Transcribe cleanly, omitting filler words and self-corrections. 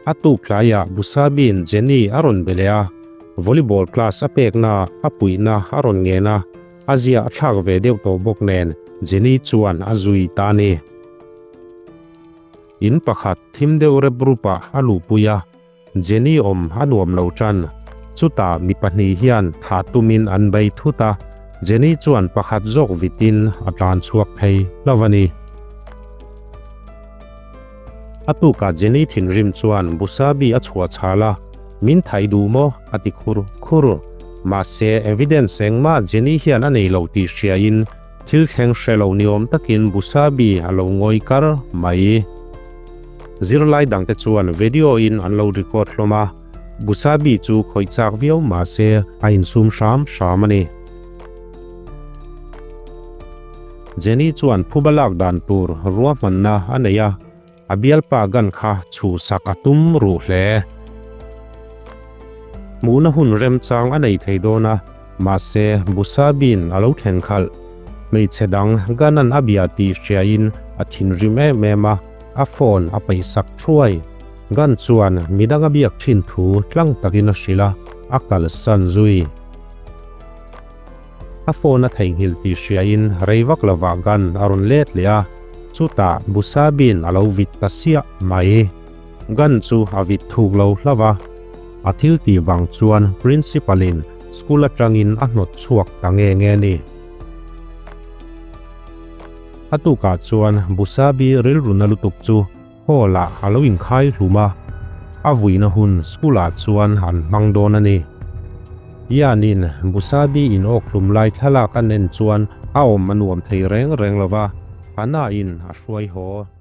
A tuk tlaiah Busabi'n Jenny a rawn be leh a, volleyball class a pekna a puihna a rawn ngen a, a zia a thlak ve deuh tawh bawk nen Jenny chuan a zui ta a ni. In pakhat thim deuh rep rupah a luhpui a, Jenny awm a nuam lo tan. Chutah mi pahnih hian thah tumin an bei thut a, Jenny chuan pakhat zawk vitin a tlan chhuak thei hlauh a ni. A tukah Jenny thinrim chuan Busabi a chhuah chhal a, Min thaih duh maw? a ti khur khur. Mahse, evidence engmah Jenny hian a nei lo tih hriain thil thleng hre lo ni awm takin Busabi a lo ngawi kar mai. Zirlai dangte chuan video in an lo record hlawm a, Busabi chu khawih chak viau mahse a insum hram hram a ni. Jenny chuan phuba lak dan tur ruahmanna a nei a, a bialpa gun kha chhuhsak a tum ruh hle. Hmuhna hun remchang a nei thei dawn a, mahse Busabin a lo thlen khalh. Hmeichhe dang gun-a'n a bia tih hriain a thinrim em em a, a phone a paihsak thuai. Gun chuan midang a biak thin thu tlang takin a hrilh a, a kalsan zui. A phone a theihnghilh tih hriain rei vak lovah gun a rawn let leh a, chutah Busabin a lo vit ta siah mai. Gun chu a vit thuk lo hlauh a, a thil tih vang chuan Principal in school atangin a hnawt chhuak ta nge nge a ni. A tukah chuan Busabi rilru na lutuk chu Hall ah a lo inkhai hlum a, a vuina hun school ah chuan an hmang dawn a ni. Hianin Busabi in awk hlum lai thlalak an en chuan a awm a nuam thei reng reng lo va, Hannah in a hruai haw.